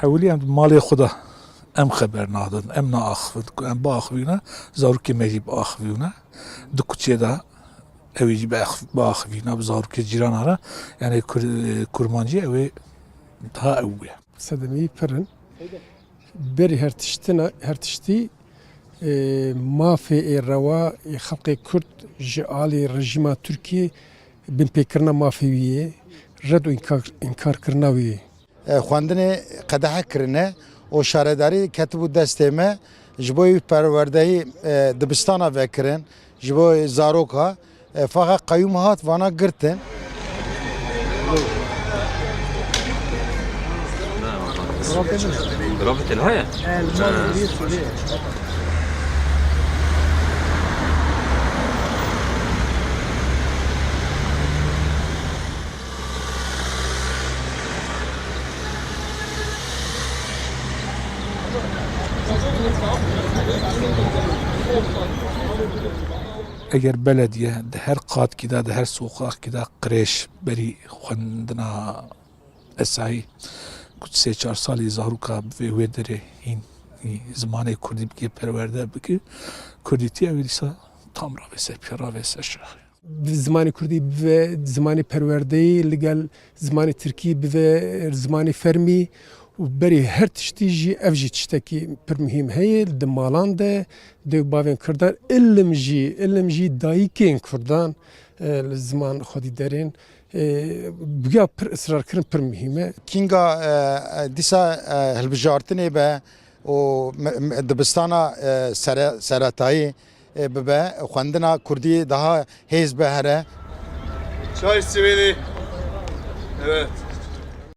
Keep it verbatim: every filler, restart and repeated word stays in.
Ewilî em di malê xwe de em xeber nadin, em naaxivin. Ku em biaxivîne, zarokê me jî biaxivîne. Di kuçê de ew ê jî biax-, biaxivîne, bi zarokê cîrana re. Yani kur-, kurmancî ew ê daha ew bûye. Sedemî pir in. Berî her tiştina-, her tiştî, e, mafê ê rewa ê xelkê Kurd ji alî rejîma Tirkiyê binpêkirina mafê wî ye, red û înkar, înkarkirina wî ye. E, xwendinê qedexe kirine û şaredarî ketibû destê me. Ji bo wî perwerdeyî, e, dibistana vekirin, ji bo zaroka, e, faxa qeyûm hat vana girtin. Rabî telha ye? Eger belediye di her qatkî de, di her soqaxkî de qirêş berî xwendina esayî, ku sê çar salî zaroka bi vê wê derê hîn, hîn zimanê kurdî bike perwerde bike, kurdîtiya wê dîsa tam ravêse, pê ravêse şaxê. Bi zimanê kurdî bibe zimanê perwerdeyî, li gel zimanê tirkî bibe zimanê fermî û berî her tiştî jî ev jî tiştekî pir muhîm heye. Di malan de dê û bavên kurdan, ilim jî, ilim jî dayikên kurdan, e, li ziman xwedî derên, e, bi ya pir israr kirin pir muhîm e. Kînga, e, e, dîsa, e, hilbijartinê be û me-, me-, dibistana, e, sere-, seretayî e, bibe, xwendina kurdî daha hêz be here. Çay simidi. Evet.